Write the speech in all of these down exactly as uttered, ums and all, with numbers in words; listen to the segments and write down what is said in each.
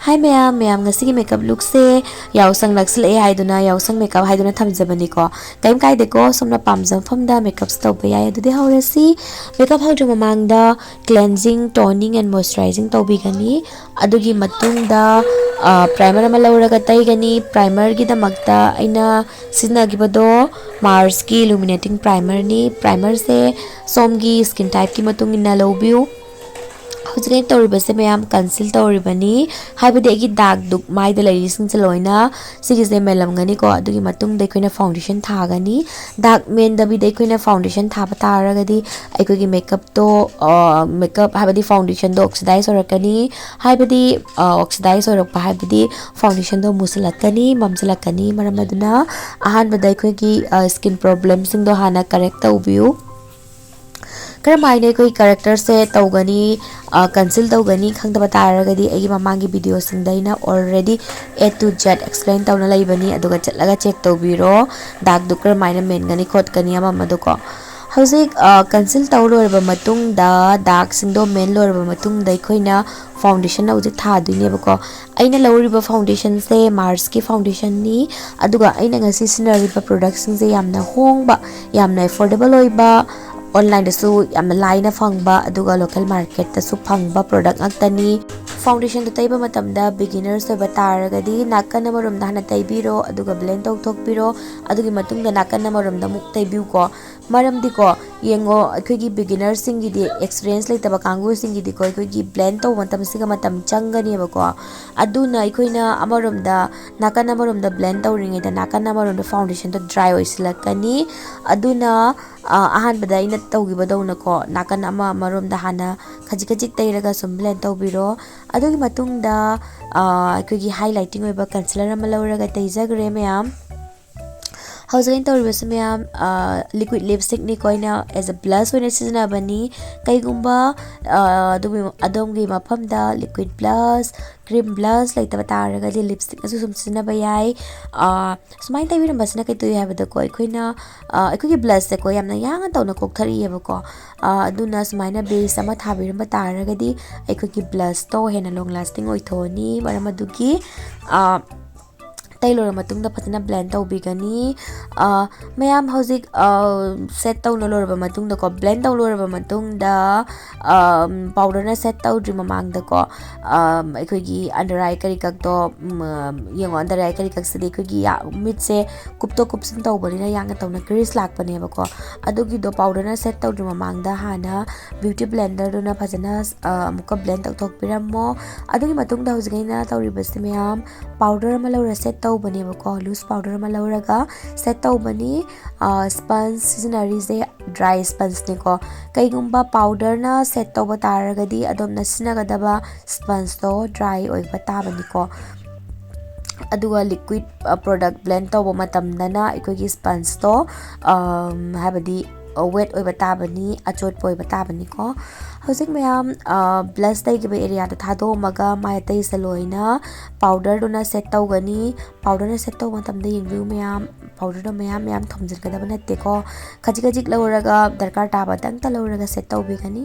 ꯍꯥꯏ ꯃꯌꯥꯝ, ꯃꯌꯥꯝ ꯉꯁꯤꯒꯤ ꯃꯦꯀꯞ ꯂꯨꯛꯁꯦ ꯌꯥꯎꯁꯪ ꯅꯛꯁꯤꯜꯂꯛꯑꯦ ꯍꯥꯏꯗꯨꯅ ꯌꯥꯎꯁꯪ ꯃꯦꯀꯞ ꯍꯥꯏꯗꯨꯅ ꯊꯝꯖꯕꯅꯤꯀꯣ꯫ ꯀꯩꯝ ꯀꯥꯏꯗꯦꯀꯣ, ꯁꯣꯝꯅ ꯄꯥꯝꯖꯕ ꯃꯐꯝꯗ ꯃꯦꯀꯞꯁꯦ ꯇꯧꯕ ꯌꯥꯏ꯫ ꯑꯗꯨꯗꯤ ꯍꯧꯔꯁꯤ꯫ ꯃꯦꯀꯞ ꯍꯧꯗ꯭ꯔꯤ ꯃꯃꯥꯡꯗ cleansing, toning and moisturizing ꯇꯧꯕꯤꯒꯅꯤ꯫ ꯑꯗꯨꯒꯤ ꯃꯇꯨꯡꯗ ꯄ꯭ꯔꯥꯏꯃꯔ ꯑꯃ ꯂꯧꯔꯒ ꯇꯩꯒꯅꯤ꯫ ꯄ꯭ꯔꯥꯏꯃꯔꯒꯤꯗꯃꯛꯇ ꯑꯩꯅ ꯁꯤꯖꯤꯟꯅꯈꯤꯕꯗꯣ ꯃꯥꯔꯁꯀꯤ ꯏꯂꯨꯃꯤꯅꯦꯇꯤꯡ ꯄ꯭ꯔꯥꯏꯃꯔꯅꯤ꯫ ꯄ꯭ꯔꯥꯏꯃꯔꯁꯦ ꯁꯣꯝꯒꯤ ꯁ꯭ꯀꯤꯟ ꯇꯥꯏꯞꯀꯤ ꯃꯇꯨꯡ ꯏꯟꯅ ꯂꯧꯕꯤꯌꯨ꯫ ꯍꯧꯖꯤꯛ ꯑꯩꯅ ꯇꯧꯔꯤꯕꯁꯦ ꯃꯌꯥꯝ ꯀꯟꯁꯤꯜ ꯇꯧꯔꯤꯕꯅꯤ, ꯍꯥꯏꯕꯗꯤ ꯑꯩꯒꯤ ꯗꯥꯛ ꯗꯨꯛ ꯃꯥꯏꯗ ꯂꯩꯔꯤꯁꯤꯡꯁꯦ ꯂꯣꯏꯅ ꯁꯤꯒꯤꯁꯦ ꯃꯦꯜꯂꯝꯒꯅꯤꯀꯣ꯫ ꯑꯗꯨꯒꯤ ꯃꯇꯨꯡꯗ ꯑꯩꯈꯣꯏꯅ ꯐꯥꯎꯟꯗꯦꯁꯟ ꯊꯥꯒꯅꯤ꯫ ꯗꯥꯛ ꯃꯦꯟꯗꯕꯤꯗ ꯑꯩꯈꯣꯏꯅ ꯐꯥꯎꯟꯗꯦꯁꯟ ꯊꯥꯕ ꯇꯥꯔꯒꯗꯤ ꯑꯩꯈꯣꯏꯒꯤ ꯃꯦꯀꯞꯇꯣ, ꯃꯦꯀꯞ ꯍꯥꯏꯕꯗꯤ ꯐꯥꯎꯟꯗꯦꯁꯟꯗꯣ ꯑꯣꯛꯁꯤꯗꯥꯏꯁ ꯑꯣꯏꯔꯛꯀꯅꯤ꯫ ꯍꯥꯏꯕꯗꯤ ꯑꯣꯛꯁꯤꯗꯥꯏꯁ ꯑꯣꯏꯔꯛꯄ ꯍꯥꯏꯕꯗꯤ ꯐꯥꯎꯟꯗꯦꯁꯟꯗꯣ ꯃꯨꯁꯤꯜꯂꯛꯀꯅꯤ, ꯃꯝꯁꯤꯜꯂꯛꯀꯅꯤ꯫ ꯃꯔꯝ ꯑꯗꯨꯅ ꯑꯍꯥꯟꯕꯗ ꯑꯩꯈꯣꯏꯒꯤ ꯁ꯭ꯀꯤꯟ ꯄ꯭ꯔꯣꯕ꯭ꯂꯦꯝꯁꯤꯡꯗꯣ ꯍꯥꯟꯅ ꯀꯔꯦꯛ ꯇꯧꯕꯤꯌꯨ꯫ ꯀꯔꯝꯍꯥꯏꯅ ꯑꯩꯈꯣꯏ ꯀꯔꯦꯛꯇꯔꯁꯦ ꯇꯧꯒꯅꯤ, ꯀꯟꯁꯤꯜ ꯇꯧꯒꯅꯤ ꯈꯪꯗꯕ ꯇꯥꯔꯒꯗꯤ ꯑꯩꯒꯤ ꯃꯃꯥꯡꯒꯤ ꯚꯤꯗꯤꯑꯣꯁꯤꯡꯗ ꯑꯩꯅ already A to Z explain ꯇꯧꯅ ꯂꯩꯕꯅꯤ, ꯑꯗꯨꯒ ꯆꯠꯂꯒ ꯆꯦꯛ ꯇꯧꯕꯤꯔꯣ꯫ ꯗꯥꯛꯇꯨ ꯀꯔꯝꯍꯥꯏꯅ ꯃꯦꯟꯒꯅꯤ ꯈꯣꯠꯀꯅꯤ ꯑꯃ ꯑꯃꯗꯨꯀꯣ꯫ ꯍꯧꯖꯤꯛ ꯀꯟꯁꯤꯜ ꯇꯧ ꯂꯣꯏꯔꯕ ꯃꯇꯨꯡꯗ, ꯗꯥꯛꯁꯤꯡꯗꯣ ꯃꯦꯟ ꯂꯣꯏꯔꯕ ꯃꯇꯨꯡꯗ ꯑꯩꯈꯣꯏꯅ ꯐꯥꯎꯟꯗꯦꯁꯟ ꯍꯧꯖꯤꯛ ꯊꯥꯗꯣꯏꯅꯦꯕꯀꯣ꯫ ꯑꯩꯅ ꯂꯧꯔꯤꯕ ꯐꯥꯎꯟꯗꯦꯁꯟꯁꯦ ꯃꯥꯔꯁꯀꯤ ꯐꯥꯎꯟꯗꯦꯁꯟꯅꯤ꯫ ꯑꯗꯨꯒ ꯑꯩꯅ ꯉꯁꯤ ꯁꯤꯖꯤꯟꯅꯔꯤꯕ ꯄ꯭ꯔꯣꯗꯛꯁꯤꯡꯁꯦ ꯌꯥꯝꯅ ꯍꯣꯡꯕ, ꯌꯥꯝꯅ ꯑꯦꯐꯣꯔꯗꯦꯕꯜ ꯑꯣꯏꯕ, ꯑꯣꯟꯂꯥꯏꯟꯗꯁꯨ ꯌꯥꯝꯅ ꯂꯥꯏꯅ ꯐꯪꯕ, ꯑꯗꯨꯒ ꯂꯣꯀꯦꯜ ꯃꯥꯔꯀꯦꯠꯇꯁꯨ ꯐꯪꯕ ꯄ꯭ꯔꯣꯗꯛ ꯉꯥꯛꯇꯅꯤ꯫ ꯐꯥꯎꯟꯗꯦꯁꯟꯗꯣ ꯇꯩꯕ ꯃꯇꯝꯗ ꯕꯤꯒꯤꯅꯔꯁ ꯑꯣꯏꯕ ꯇꯥꯔꯒꯗꯤ ꯅꯥꯀꯟ ꯑꯃꯔꯣꯝꯗ ꯍꯥꯟꯅ ꯇꯩꯕꯤꯔꯣ, ꯑꯗꯨꯒ ꯕ꯭ꯂꯦꯟ ꯇꯧꯊꯣꯛꯄꯤꯔꯣ꯫ ꯑꯗꯨꯒꯤ ꯃꯇꯨꯡꯗ ꯅꯥꯀꯟ ꯑꯃꯔꯣꯝꯗ ꯑꯃꯨꯛ ꯇꯩꯕꯤꯌꯨꯀꯣ꯫ ꯃꯔꯝꯗꯤꯀꯣ, ꯌꯦꯡꯉꯣ, ꯑꯩꯈꯣꯏꯒꯤ ꯕꯤꯒꯤꯅꯔꯁꯤꯡꯒꯤꯗꯤ, ꯑꯦꯛꯁꯄꯤꯔꯤꯌꯦꯟꯁ ꯂꯩꯇꯕ ꯀꯥꯡꯕꯨꯁꯤꯡꯒꯤꯗꯤꯀꯣ, ꯑꯩꯈꯣꯏꯒꯤ ꯕ꯭ꯂꯦꯟ ꯇꯧꯕ ꯃꯇꯝꯁꯤꯒ ꯃꯇꯝ ꯆꯪꯒꯅꯦꯕꯀꯣ꯫ ꯑꯗꯨꯅ ꯑꯩꯈꯣꯏꯅ ꯑꯃꯔꯣꯝꯗ, ꯅꯥꯀꯟ ꯑꯃꯔꯣꯝꯗ ꯕ꯭ꯂꯦꯟ ꯇꯧꯔꯤꯉꯩꯗ ꯅꯥꯀꯟ ꯑꯃꯔꯣꯝꯗ ꯐꯥꯎꯟꯗꯦꯁꯟꯗꯣ ꯗ꯭ꯔꯥꯏ ꯑꯣꯏꯁꯤꯜꯂꯛꯀꯅꯤ꯫ ꯑꯗꯨꯅ, ꯑ, ꯑꯍꯥꯟꯕꯗ ꯑꯩꯅ ꯇꯧꯈꯤꯕꯗꯧꯅꯀꯣ, ꯅꯥꯀꯟ ꯑꯃ ꯑꯃꯔꯣꯝꯗ ꯍꯥꯟꯅ ꯈꯖꯤꯛ ꯈꯖꯤꯛ ꯇꯩꯔꯒ ꯁꯨꯝ ꯕ꯭ꯂꯦꯟ ꯇꯧꯕꯤꯔꯣ꯫ ꯑꯗꯨꯒꯤ ꯃꯇꯨꯡꯗ, ꯑ, ꯑꯩꯈꯣꯏꯒꯤ ꯍꯥꯏꯂꯥꯏꯇꯤꯡ ꯑꯣꯏꯕ ꯀꯟꯁꯤꯂꯔ ꯑꯃ ꯂꯧꯔꯒ ꯇꯩꯖꯈ꯭ꯔꯦ ꯃꯌꯥꯝ꯫ ꯍꯧꯖꯤꯛ ꯑꯩꯅ ꯇꯧꯔꯤꯕꯁꯤ ꯃꯌꯥꯝ ꯂꯤꯀ꯭ꯋꯤꯠ ꯂꯤꯞꯁꯇꯤꯛꯅꯤꯀꯣ, ꯑꯩꯅ ꯑꯦꯁ ꯑꯦ ꯕ꯭ꯂꯁ ꯑꯣꯏꯅ ꯁꯤꯖꯤꯟꯅꯕꯅꯤ꯫ ꯀꯩꯒꯨꯝꯕ ꯑꯗꯨꯒꯤ ꯑꯗꯣꯝꯒꯤ ꯃꯐꯝꯗ ꯂꯤꯀ꯭ꯋꯤꯠ ꯕ꯭ꯂꯁ, ꯀ꯭ꯔꯤꯝ ꯕ꯭ꯂꯁ ꯂꯩꯇꯕ ꯇꯥꯔꯒꯗꯤ ꯂꯤꯞꯁꯇꯤꯛꯅꯁꯨ ꯁꯨꯝ ꯁꯤꯖꯤꯟꯅꯕ ꯌꯥꯏ꯫ ꯁꯨꯃꯥꯏꯅ ꯇꯩꯕꯤꯔꯝꯕꯁꯤꯅ ꯀꯩꯗꯧꯏ ꯍꯥꯏꯕꯗꯀꯣ, ꯑꯩꯈꯣꯏꯅ ꯑꯩꯈꯣꯏꯒꯤ ꯕ꯭ꯂꯁꯁꯦꯀꯣ ꯌꯥꯝꯅ ꯌꯥꯡꯅ ꯇꯧꯅ ꯀꯣꯛꯊꯔꯛꯏꯑꯕꯀꯣ꯫ ꯑꯗꯨꯅ ꯁꯨꯃꯥꯏꯅ ꯕꯦꯁ ꯑꯃ ꯊꯥꯕꯤꯔꯝꯕ ꯇꯥꯔꯒꯗꯤ ꯑꯩꯈꯣꯏꯒꯤ ꯕ꯭ꯂꯁꯇꯣ ꯍꯦꯟꯅ ꯂꯣꯡ ꯂꯥꯁꯇꯤꯡ ꯑꯣꯏꯊꯣꯛꯑꯅꯤ꯫ ꯃꯔꯝ ꯑꯗꯨꯒꯤ ꯇꯩ ꯂꯣꯏꯔ ꯃꯇꯨꯡꯗ ꯐꯖꯅ ꯕ꯭ꯂꯦꯟ ꯇꯧꯕꯤꯒꯅꯤ꯫ ꯃꯌꯥꯝ ꯍꯧꯖꯤꯛ ꯁꯦꯠ ꯇꯧꯅ ꯂꯣꯏꯔꯕ ꯃꯇꯨꯡꯗꯀꯣ, ꯕ꯭ꯂꯦꯟ ꯇꯧ ꯂꯣꯏꯔꯕ ꯃꯇꯨꯡꯗ ꯄꯥꯎꯗꯔꯅ ꯁꯦꯠ ꯇꯧꯗ꯭ꯔꯤ ꯃꯃꯥꯡꯗꯀꯣ, ꯑꯩꯈꯣꯏꯒꯤ ꯑꯟꯗꯔ ꯑꯥꯏ ꯀꯔꯤ ꯀꯛꯇꯣ, ꯌꯦꯡꯉꯣ, ꯑꯟꯗꯔ ꯑꯥꯏ ꯀꯔꯤ ꯀꯛꯁꯤꯗꯤ ꯑꯩꯈꯣꯏꯒꯤ ꯃꯤꯠꯁꯦ ꯀꯨꯞꯇꯣꯛ ꯀꯨꯞꯁꯤꯟ ꯇꯧꯕꯅꯤꯅ ꯌꯥꯡꯅ ꯇꯧꯅ ꯀ꯭ꯔꯤꯁ ꯂꯥꯛꯄꯅꯦꯕꯀꯣ꯫ ꯑꯗꯨꯒꯤꯗꯣ ꯄꯥꯎꯗꯔꯅ ꯁꯦꯠ ꯇꯧꯗ꯭ꯔꯤ ꯃꯃꯥꯡꯗ ꯍꯥꯟꯅ ꯕ꯭ꯌꯨꯇꯤ ꯕ꯭ꯂꯦꯟꯗꯔꯗꯨꯅ ꯐꯖꯅ ꯑꯃꯨꯛꯀ ꯕ꯭ꯂꯦꯟ ꯇꯧꯊꯣꯛꯄꯤꯔꯝꯃꯣ꯫ ꯑꯗꯨꯒꯤ ꯃꯇꯨꯡꯗ ꯍꯧꯖꯤꯛ ꯑꯩꯅ ꯇꯧꯔꯤꯕꯁꯤ ꯃꯌꯥꯝ, ꯄꯥꯎꯗꯔ ꯑꯃ ꯂꯧꯔ ꯁꯦꯠ ꯇꯧꯕꯅꯦꯕꯀꯣ, ꯂꯨꯁ ꯄꯥꯎꯗꯔ ꯑꯃ ꯂꯧꯔꯒ ꯁꯦꯠ ꯇꯧꯕꯅꯤ꯫ ꯁ꯭ꯄꯟꯖ ꯁꯤꯖꯤꯟꯅꯔꯤꯁꯦ ꯗ꯭ꯔꯥꯏ ꯁ꯭ꯄꯟꯖꯅꯤꯀꯣ꯫ ꯀꯩꯒꯨꯝꯕ ꯄꯥꯎꯗꯔꯅ ꯁꯦꯠ ꯇꯧꯕ ꯇꯥꯔꯒꯗꯤ ꯑꯗꯣꯝꯅ ꯁꯤꯖꯤꯟꯅꯒꯗꯕ ꯁ꯭ꯄꯟꯖꯇꯣ ꯗ꯭ꯔꯥꯏ ꯑꯣꯏꯕ ꯇꯥꯕꯅꯤꯀꯣ꯫ ꯑꯗꯨꯒ ꯂꯤꯀ꯭ꯋꯤꯠ ꯄ꯭ꯔꯣꯗꯛ ꯕ꯭ꯂꯦꯟ ꯇꯧꯕ ꯃꯇꯝꯗꯅ ꯑꯩꯈꯣꯏꯒꯤ ꯁ꯭ꯄꯟꯖꯇꯣ ꯍꯥꯏꯕꯗꯤ ꯋꯦꯠ ꯑꯣꯏꯕ ꯇꯥꯕꯅꯤ, ꯑꯆꯣꯠꯄ ꯑꯣꯏꯕ ꯇꯥꯕꯅꯤꯀꯣ꯫ ꯍꯧꯖꯤꯛ ꯃꯌꯥꯝ ꯕ꯭ꯂꯁ ꯇꯩꯈꯤꯕ ꯑꯦꯔꯤꯌꯥꯗ ꯊꯥꯗꯣꯛꯑꯝꯃꯒ ꯃꯥꯏ ꯑꯇꯩꯁꯦ ꯂꯣꯏꯅ ꯄꯥꯎꯗꯔꯗꯨꯅ ꯁꯦꯠ ꯇꯧꯒꯅꯤ꯫ ꯄꯥꯎꯗꯔꯅ ꯁꯦꯠ ꯇꯧꯕ ꯃꯇꯝꯗ ꯌꯦꯡꯕꯤꯌꯨ ꯃꯌꯥꯝ, ꯄꯥꯎꯗꯔꯗꯣ ꯃꯌꯥꯝ ꯃꯌꯥꯝ ꯊꯣꯝꯖꯤꯟꯒꯗꯕ ꯅꯠꯇꯦꯀꯣ꯫ ꯈꯖꯤꯛ ꯈꯖꯤꯛ ꯂꯧꯔꯒ ꯗꯔꯀꯥꯔ ꯇꯥꯕꯗꯪꯇ ꯂꯧꯔꯒ ꯁꯦꯠ ꯇꯧꯕꯤꯒꯅꯤ꯫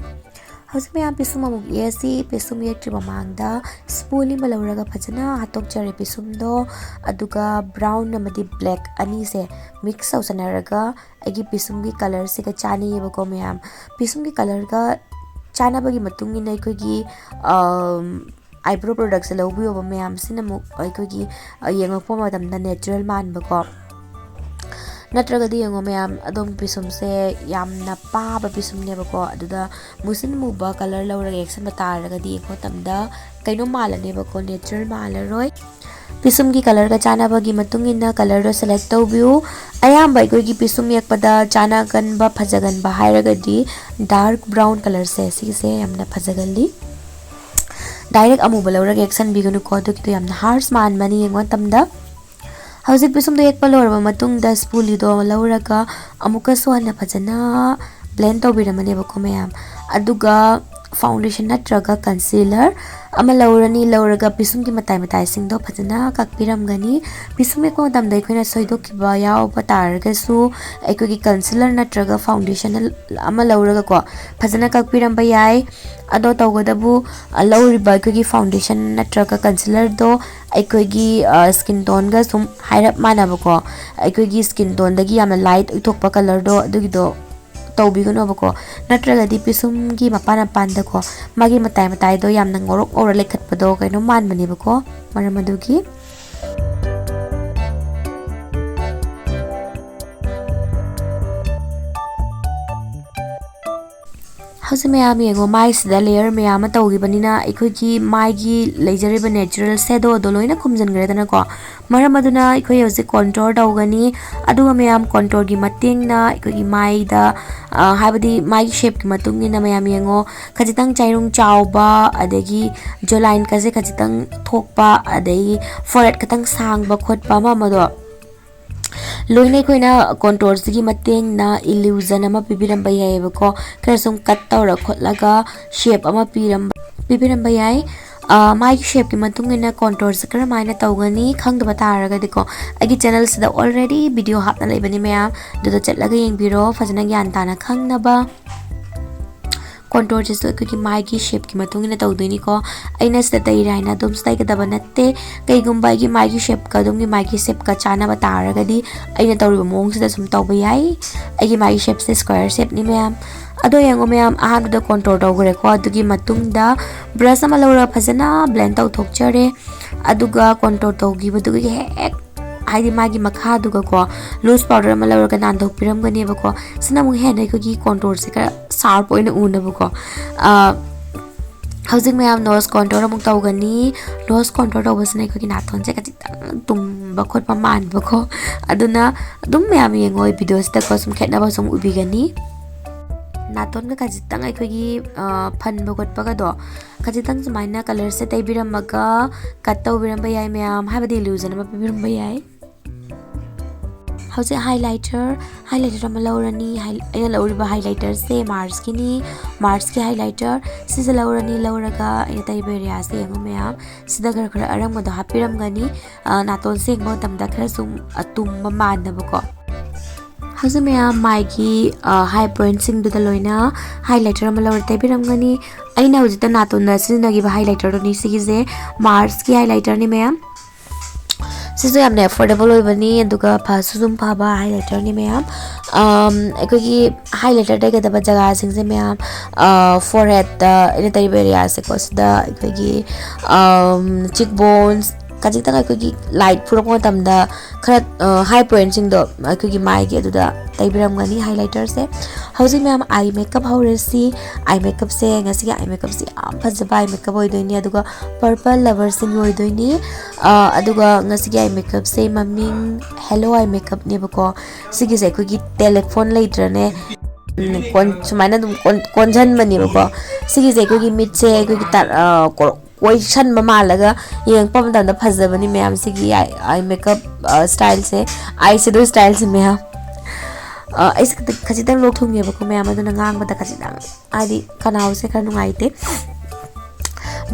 ꯍꯧꯖꯤꯛ ꯃꯌꯥꯝ ꯄꯤꯁꯨꯝ ꯑꯃꯨꯛ ꯌꯦꯛꯑꯁꯤ꯫ ꯄꯤꯁꯨꯝ ꯌꯦꯛꯇ꯭ꯔꯤ ꯃꯃꯥꯡꯗ ꯁ꯭ꯄꯨꯟ ꯑꯃ ꯂꯧꯔꯒ ꯐꯖꯅ ꯍꯥꯠꯇꯣꯛꯆꯔꯦ ꯄꯤꯁꯨꯝꯗꯣ꯫ ꯑꯗꯨꯒ ꯕ꯭ꯔꯥꯎꯟ ꯑꯃꯗꯤ ꯕ꯭ꯂꯦꯛ ꯑꯅꯤꯁꯦ ꯃꯤꯛꯁ ꯇꯧꯁꯟꯅꯔꯒ ꯑꯩꯒꯤ ꯄꯤꯁꯨꯝꯒꯤ ꯀꯂꯔꯁꯤꯒ ꯆꯥꯅꯩꯌꯦꯕꯀꯣ ꯃꯌꯥꯝ꯫ ꯄꯤꯁꯨꯝꯒꯤ ꯀꯂꯔꯒ ꯆꯥꯅꯕꯒꯤ ꯃꯇꯨꯡ ꯏꯟꯅ ꯑꯩꯈꯣꯏꯒꯤ ꯑꯥꯏꯕ꯭ꯔꯣ ꯄ꯭ꯔꯣꯗꯛꯁꯦ ꯂꯧꯕꯤꯌꯣꯕ ꯃꯌꯥꯝꯁꯤꯅ ꯑꯃꯨꯛ ꯑꯩꯈꯣꯏꯒꯤ ꯌꯦꯡꯉꯛꯄ ꯃꯇꯝꯗ ꯅꯦꯆꯔꯦꯜ ꯃꯥꯟꯕꯀꯣ꯫ ꯅꯠꯇ꯭ꯔꯒꯗꯤ ꯌꯦꯡꯉꯣ ꯃꯌꯥꯝ, ꯑꯗꯣꯝꯒꯤ ꯄꯤꯁꯨꯝꯁꯦ ꯌꯥꯝꯅ ꯄꯥꯕ ꯄꯤꯁꯨꯝꯅꯦꯕꯀꯣ꯫ ꯑꯗꯨꯗ ꯃꯨꯁꯤꯟ ꯃꯨꯕ ꯀꯂꯔ ꯂꯧꯔꯒ ꯌꯦꯛꯁꯟꯕ ꯇꯥꯔꯒꯗꯤ ꯌꯦꯡꯕ ꯃꯇꯝꯗ ꯀꯩꯅꯣ ꯃꯥꯜꯂꯅꯦꯕꯀꯣ, ꯅꯦꯆꯔꯦꯜ ꯃꯥꯜꯂꯔꯣꯏ꯫ ꯄꯤꯁꯨꯝꯒꯤ ꯀꯂꯔꯒ ꯆꯥꯟꯅꯕꯒꯤ ꯃꯇꯨꯡ ꯏꯟꯅ ꯀꯂꯔꯗꯣ ꯁꯦꯂꯦꯛ ꯇꯧꯕꯤꯌꯨ꯫ ꯑꯌꯥꯝꯕ ꯑꯩꯈꯣꯏꯒꯤ ꯄꯤꯁꯨꯝ ꯌꯦꯛꯄꯗ ꯆꯥꯟꯅꯒꯟꯕ, ꯐꯖꯒꯟꯕ ꯍꯥꯏꯔꯒꯗꯤ ꯗꯥꯔꯛ ꯕ꯭ꯔꯥꯎꯟ ꯀꯂꯔꯁꯦ, ꯁꯤꯒꯤꯁꯦ ꯌꯥꯝꯅ ꯐꯖꯒꯜꯂꯤ꯫ ꯗꯥꯏꯔꯦꯛ ꯑꯃꯨꯕ ꯂꯧꯔꯒ ꯌꯦꯛꯁꯟꯕꯤꯒꯅꯨꯀꯣ, ꯑꯗꯨꯒꯤꯗꯣ ꯌꯥꯝꯅ ꯍꯥꯔꯁ ꯃꯥꯟꯕꯅꯤ ꯌꯦꯡꯕ ꯃꯇꯝꯗ꯫ ꯍꯧꯖꯤꯛ ꯄꯤꯁꯨꯝꯗꯣ ꯌꯦꯛꯄ ꯂꯣꯏꯔꯕ ꯃꯇꯨꯡꯗ ꯁ꯭ꯄꯨꯂꯤꯗꯣ ꯂꯧꯔꯒ ꯑꯃꯨꯛꯀꯁꯨ ꯍꯟꯅ ꯐꯖꯅ ꯕ꯭ꯂꯦꯟ ꯇꯧꯕꯤꯔꯝꯃꯅꯦꯕꯀꯣ ꯃꯌꯥꯝ꯫ ꯑꯗꯨꯒ ꯐꯥꯎꯟꯗꯦꯁꯟ ꯅꯠꯇ꯭ꯔꯒ ꯀꯟꯁꯤꯂꯔ ꯑꯃ ꯂꯧꯔꯅꯤ꯫ ꯂꯧꯔꯒ ꯄꯤꯁꯨꯝꯒꯤ ꯃꯇꯥꯏ ꯃꯇꯥꯏꯁꯤꯡꯗꯣ ꯐꯖꯅ ꯀꯛꯄꯤꯔꯝꯒꯅꯤ꯫ ꯄꯤꯁꯨꯝ ꯌꯦꯛꯄ ꯃꯇꯝꯗ ꯑꯩꯈꯣꯏꯅ ꯁꯣꯏꯗꯣꯛꯈꯤꯕ ꯌꯥꯎꯕ ꯇꯥꯔꯒꯁꯨ ꯑꯩꯈꯣꯏꯒꯤ ꯀꯟꯁꯤꯂꯔ ꯅꯠꯇ꯭ꯔꯒ ꯐꯥꯎꯟꯗꯦꯁꯟ ꯑꯃ ꯂꯧꯔꯒꯀꯣ ꯐꯖꯅ ꯀꯛꯄꯤꯔꯝꯕ ꯌꯥꯏ꯫ ꯑꯗꯣ ꯇꯧꯒꯗꯕꯨ, ꯑ, ꯂꯧꯔꯤꯕ ꯑꯩꯈꯣꯏꯒꯤ ꯐꯥꯎꯟꯗꯦꯁꯟ ꯅꯠꯇ꯭ꯔꯒ ꯀꯟꯁꯤꯂꯔꯗꯣ ꯑꯩꯈꯣꯏꯒꯤ, ꯑ, ꯁ꯭ꯀꯤꯟ ꯇꯣꯟꯒ ꯁꯨꯝ ꯍꯥꯏꯔꯞ ꯃꯥꯟꯅꯕꯀꯣ, ꯑꯩꯈꯣꯏꯒꯤ ꯁ꯭ꯀꯤꯟ ꯇꯣꯟꯗꯒꯤ ꯌꯥꯝꯅ ꯂꯥꯏꯠ ꯑꯣꯏꯊꯣꯛꯄ ꯀꯂꯔꯗꯣ ꯑꯗꯨꯒꯤꯗꯣ ꯇꯧꯕꯤꯒꯅꯣꯕꯀꯣ꯫ ꯅꯠꯇ꯭ꯔꯒꯗꯤ ꯄꯤꯁꯨꯝꯒꯤ ꯃꯄꯥꯟ ꯃꯄꯥꯟꯗꯀꯣ ꯃꯥꯒꯤ ꯃꯇꯥꯏ ꯃꯇꯥꯏꯗꯣ ꯌꯥꯝꯅ ꯉꯧꯔꯣꯛ ꯉꯧꯔ ꯂꯩꯈꯠꯄꯗꯣ ꯀꯩꯅꯣꯝ ꯃꯥꯟꯕꯅꯦꯕꯀꯣ꯫ ꯃꯔꯝ ꯑꯗꯨꯒꯤ ꯍꯧꯖꯤꯛ ꯃꯌꯥꯝ ꯌꯦꯡꯉꯣ, ꯃꯥꯏꯁꯤꯗ ꯂꯦꯌꯔ ꯃꯌꯥꯝ ꯑꯃ ꯇꯧꯈꯤꯕꯅꯤꯅ ꯑꯩꯈꯣꯏꯒꯤ ꯃꯥꯏꯒꯤ ꯂꯩꯖꯔꯤꯕ ꯅꯦꯆꯔꯦꯜ ꯁꯦꯗꯣꯗꯣ ꯂꯣꯏꯅ ꯈꯨꯝꯖꯤꯟꯈ꯭ꯔꯦꯗꯅꯀꯣ꯫ ꯃꯔꯝ ꯑꯗꯨꯅ ꯑꯩꯈꯣꯏ ꯍꯧꯖꯤꯛ ꯀꯣꯟꯇꯣꯔ ꯇꯧꯒꯅꯤ꯫ ꯑꯗꯨꯒ ꯃꯌꯥꯝ ꯀꯣꯟꯇꯣꯔꯒꯤ ꯃꯇꯦꯡꯅ ꯑꯩꯈꯣꯏꯒꯤ ꯃꯥꯏꯗ, ꯑ, ꯍꯥꯏꯕꯗꯤ ꯃꯥꯏꯒꯤ ꯁꯦꯞꯀꯤ ꯃꯇꯨꯡ ꯏꯟꯅ ꯃꯌꯥꯝ ꯌꯦꯡꯉꯣ, ꯈꯖꯤꯛꯇꯪ ꯆꯥꯏꯔꯨꯡ ꯆꯥꯎꯕ, ꯑꯗꯒꯤ ꯖꯣ ꯂꯥꯏꯟꯒꯁꯦ ꯈꯖꯤꯛꯇꯪ ꯊꯣꯛꯄ, ꯑꯗꯒꯤ ꯐꯣꯔꯍꯦꯠ ꯈꯤꯇꯪ ꯁꯥꯡꯕ ꯈꯣꯠꯄ ꯑꯃ ꯑꯃꯗꯣ ꯂꯣꯏꯅ ꯑꯩꯈꯣꯏꯅ ꯀꯣꯟꯇꯣꯔꯁꯤꯒꯤ ꯃꯇꯦꯡꯅ ꯏꯂ꯭ꯌꯨꯖꯟ ꯑꯃ ꯄꯤꯕꯤꯔꯝꯕ ꯌꯥꯏꯑꯕꯀꯣ꯫ ꯈꯔ ꯁꯨꯝ ꯀꯠ ꯇꯧꯔ ꯈꯣꯠꯂꯒ ꯁꯦꯞ ꯑꯃ ꯄꯤꯔꯝꯕ, ꯄꯤꯕꯤꯔꯝꯕ ꯌꯥꯏ꯫ ꯑ, ꯃꯥꯒꯤ ꯁꯦꯞꯀꯤ ꯃꯇꯨꯡ ꯏꯟꯅ ꯀꯣꯟꯇꯣꯔꯁꯦ ꯀꯔꯝꯍꯥꯏꯅ ꯇꯧꯒꯅꯤ ꯈꯪꯗꯕ ꯇꯥꯔꯒꯗꯤꯀꯣ, ꯑꯩꯒꯤ ꯆꯦꯅꯦꯜꯁꯤꯗ ꯑꯣꯜꯔꯦꯗꯤ ꯚꯤꯗꯤꯑꯣ ꯍꯥꯞꯅ ꯂꯩꯕꯅꯤ ꯃꯌꯥꯝ, ꯑꯗꯨꯗ ꯆꯠꯂꯒ ꯌꯦꯡꯕꯤꯔꯣ ꯐꯖꯅ ꯒ꯭ꯌꯥꯟ ꯇꯥꯅ ꯈꯪꯅꯕ꯫ ꯀꯣꯟꯇꯣꯔꯁꯤꯁꯨ ꯑꯩꯈꯣꯏꯒꯤ ꯃꯥꯏꯒꯤ ꯁꯦꯞꯀꯤ ꯃꯇꯨꯡ ꯏꯟꯅ ꯇꯧꯗꯣꯏꯅꯤꯀꯣ꯫ ꯑꯩꯅ ꯁꯤꯗ ꯇꯩꯔꯦ ꯍꯥꯏꯅ ꯑꯗꯨꯝ ꯇꯩꯒꯗꯕ ꯅꯠꯇꯦ꯫ ꯀꯩꯒꯨꯝꯕ ꯑꯩꯒꯤ ꯃꯥꯏꯒꯤ ꯁꯦꯞꯀ ꯑꯗꯣꯝꯒꯤ ꯃꯥꯏꯒꯤ ꯁꯦꯞꯀ ꯆꯥꯟꯅꯕ ꯇꯥꯔꯒꯗꯤ ꯑꯩꯅ ꯇꯧꯔꯤꯕ ꯃꯑꯣꯡꯁꯤꯗ ꯁꯨꯝ ꯇꯧꯕ ꯌꯥꯏ꯫ ꯑꯩꯒꯤ ꯃꯥꯏꯒꯤ ꯁꯦꯞꯁꯦ ꯁ꯭ꯀ꯭ꯋꯦꯔ ꯁꯦꯞꯅꯤ ꯃꯌꯥꯝ꯫ ꯑꯗꯣ ꯌꯦꯡꯉꯣ ꯃꯌꯥꯝ, ꯑꯍꯥꯟꯕꯗ ꯀꯣꯟꯇꯣꯔ ꯇꯧꯈ꯭ꯔꯦꯀꯣ꯫ ꯑꯗꯨꯒꯤ ꯃꯇꯨꯡꯗ ꯕ꯭ꯔꯁ ꯑꯃ ꯂꯧꯔꯒ ꯐꯖꯅ ꯕ꯭ꯂꯦꯟ ꯇꯧꯊꯣꯛꯆꯔꯦ꯫ ꯑꯗꯨꯒ ꯀꯣꯟꯇꯣꯔ ꯇꯧꯈꯤꯕꯗꯨꯒꯤ ꯍꯦꯛ, ꯍꯥꯏꯗꯤ ꯃꯥꯒꯤ ꯃꯈꯥꯗꯨꯒꯀꯣ ꯂꯨꯁ ꯄꯥꯎꯗꯔ ꯑꯃ ꯂꯧꯔꯒ ꯅꯥꯟꯊꯣꯛꯄꯤꯔꯝꯒꯅꯦꯕꯀꯣ꯫ ꯁꯤꯅ ꯑꯃꯨꯛ ꯍꯦꯟꯅ ꯑꯩꯈꯣꯏꯒꯤ ꯀꯣꯟꯇꯣꯔꯁꯦ ꯈꯔ ꯁꯥꯔꯞ ꯑꯣꯏꯅ ꯎꯅꯕꯀꯣ꯫ ꯑ, ꯍꯧꯖꯤꯛ ꯃꯌꯥꯝ ꯅꯣꯁ ꯀꯣꯟꯇꯣꯔ ꯑꯃꯨꯛ ꯇꯧꯒꯅꯤ꯫ ꯅꯣꯁ ꯀꯣꯟꯇꯣꯔ ꯇꯧꯕꯁꯤꯅ ꯑꯩꯈꯣꯏꯒꯤ ꯅꯥꯇꯣꯟꯁꯦ ꯈꯖꯤꯛꯇꯪ ꯇꯨꯝꯕ ꯈꯣꯠꯄ ꯃꯥꯟꯕꯀꯣ꯫ ꯑꯗꯨꯅ ꯑꯗꯨꯝ ꯃꯌꯥꯝ ꯌꯦꯡꯉꯣ, ꯑꯩ ꯚꯤꯗꯤꯑꯣꯁꯤꯗꯀꯣ ꯁꯨꯝ ꯈꯦꯠꯅꯕ ꯁꯨꯝ ꯎꯕꯤꯒꯅꯤ꯫ ꯅꯥꯇꯣꯟꯒ ꯈꯖꯤꯛꯇꯪ ꯑꯩꯈꯣꯏꯒꯤ, ꯑ, ꯐꯟꯕ ꯈꯣꯠꯄꯒꯗꯣ ꯈꯖꯤꯛꯇꯪ ꯁꯨꯃꯥꯏꯅ ꯀꯂꯔꯁꯦ ꯇꯩꯕꯤꯔꯝꯃꯒ ꯀꯠ ꯇꯧꯕꯤꯔꯝꯕ ꯌꯥꯏ ꯃꯌꯥꯝ, ꯍꯥꯏꯕꯗꯤ ꯏꯂ꯭ꯌꯨꯖꯟ ꯑꯃ ꯄꯤꯕꯤꯔꯝꯕ ꯌꯥꯏ꯫ ꯍꯧꯖꯤꯛ highlighter, highlighter ꯑꯃ ꯂꯧꯔꯅꯤ꯫ Hi-, ꯑꯩꯅ ꯂꯧꯔꯤꯕ highlighterꯁꯦ Marsꯀꯤꯅꯤ꯫ Marsꯀꯤ highlighter ꯁꯤꯁꯦ ꯂꯧꯔꯅꯤ꯫ ꯂꯧꯔꯒ ꯑꯩꯅ ꯇꯩꯕ areaꯁꯦ ꯌꯦꯡꯉꯣ ꯃꯌꯥꯝ, ꯁꯤꯗ ꯈꯔ ꯈꯔ ꯑꯔꯪꯕꯗꯣ ꯍꯥꯞꯄꯤꯔꯝꯒꯅꯤ꯫ ꯑ, ꯅꯥꯇꯣꯟ ꯁꯦꯡꯕ ꯃꯇꯝꯗ ꯈꯔ ꯁꯨꯝ, ꯑ, ꯇꯨꯝꯕ ꯃꯥꯟꯅꯕꯀꯣ꯫ ꯍꯧꯖꯤꯛ ꯃꯌꯥꯝ ꯃꯥꯏꯒꯤ, ꯑ, high pointꯁꯤꯡꯗꯨꯗ ꯂꯣꯏꯅ highlighter ꯑꯃ ꯂꯧꯔ ꯇꯩꯕꯤꯔꯝꯒꯅꯤ꯫ ꯑꯩꯅ ꯍꯧꯖꯤꯛꯇ ꯅꯥꯇꯣꯟꯗ ꯁꯤꯖꯤꯟꯅꯈꯤꯕ highlighterꯗꯨꯅꯤ ꯁꯤꯒꯤꯁꯦ꯫ Marsꯀꯤ highlighterꯅꯤ ꯃꯌꯥꯝ꯫ ꯁꯤꯁꯨ ꯌꯥꯝꯅ affordable ꯑꯣꯏꯕꯅꯤ, ꯑꯗꯨꯒ ꯐꯁꯨ ꯑꯗꯨꯝ ꯐꯕ highlighterꯅꯤ ꯃꯌꯥꯝ꯫ ꯑꯝ, ꯑꯩꯈꯣꯏꯒꯤ highlighter ꯇꯩꯒꯗꯕ ꯖꯒꯥꯁꯤꯡꯁꯦ ꯃꯌꯥꯝ, ꯑ, foreheadꯇ ꯑꯩꯅ ꯇꯩꯕ areaꯁꯦꯀꯣ, ꯁꯤꯗ ꯑꯩꯈꯣꯏꯒꯤ, ꯑꯝ, cheek bones, ꯈꯖꯤꯛꯇꯪ ꯑꯩꯈꯣꯏꯒꯤ light ꯐꯨꯔꯛꯄ ꯃꯇꯝꯗ ꯈꯔ, ꯑ, high pointꯁꯤꯡꯗꯣ ꯑꯩꯈꯣꯏꯒꯤ ꯃꯥꯏꯒꯤ ꯑꯗꯨꯗ ꯇꯩꯕꯤꯔꯝꯒꯅꯤ highlighterꯁꯦ꯫ ꯍꯧꯖꯤꯛ ꯃꯌꯥꯝ eye makeup ꯍꯧꯔꯁꯤ꯫ Eye makeupꯁꯦ, ꯉꯁꯤꯒꯤ eye makeupꯁꯦ ꯌꯥꯝ ꯐꯖꯕ eye makeup ꯑꯣꯏꯗꯣꯏꯅꯤ, ꯑꯗꯨꯒ purple loverꯁꯤꯡꯒꯤ ꯑꯣꯏꯗꯣꯏꯅꯤ꯫ ꯑ, ꯑꯗꯨꯒ ꯉꯁꯤꯒꯤ eye makeupꯁꯦ ꯃꯃꯤꯡ Halo Eye Makeupꯅꯦꯕꯀꯣ꯫ ꯁꯤꯒꯤꯁꯦ ꯑꯩꯈꯣꯏꯒꯤ telephone ꯂꯩꯇ꯭ꯔꯅꯦ, ꯎꯝ, ꯀꯣꯟ-, ꯁꯨꯃꯥꯏꯅ ꯑꯗꯨꯝ ꯀꯣꯟ-, ꯀꯣꯟꯁꯤꯟꯕꯅꯦꯕꯀꯣ꯫ ꯁꯤꯒꯤꯁꯦ ꯑꯩꯈꯣꯏꯒꯤ ꯃꯤꯠꯁꯦ ꯑꯩꯈꯣꯏꯒꯤ ꯇ-, ꯑ, ꯀꯣ-, ꯀꯣꯏꯁꯟꯕ ꯃꯥꯜꯂꯒ ꯌꯦꯡꯉꯛꯄ ꯃꯇꯝꯗ ꯐꯖꯕꯅꯤ ꯃꯌꯥꯝ꯫ ꯁꯤꯒꯤ eye, eye makeup, ꯑ, styleꯁꯦ, eye shadow styleꯁꯦ ꯃꯌꯥꯝ꯫ ꯑ, ꯑꯩꯁꯦ ꯈꯤꯇꯪ, ꯈꯖꯤꯛꯇꯪ ꯂꯣꯛ ꯊꯨꯡꯉꯦꯕꯀꯣ ꯃꯌꯥꯝ, ꯑꯗꯨꯅ ꯉꯥꯡꯕꯗ ꯈꯖꯤꯛꯇꯪ, ꯍꯥꯏꯗꯤ, ꯈꯅꯥꯎꯁꯦ ꯈꯔ ꯅꯨꯡꯉꯥꯏꯇꯦ꯫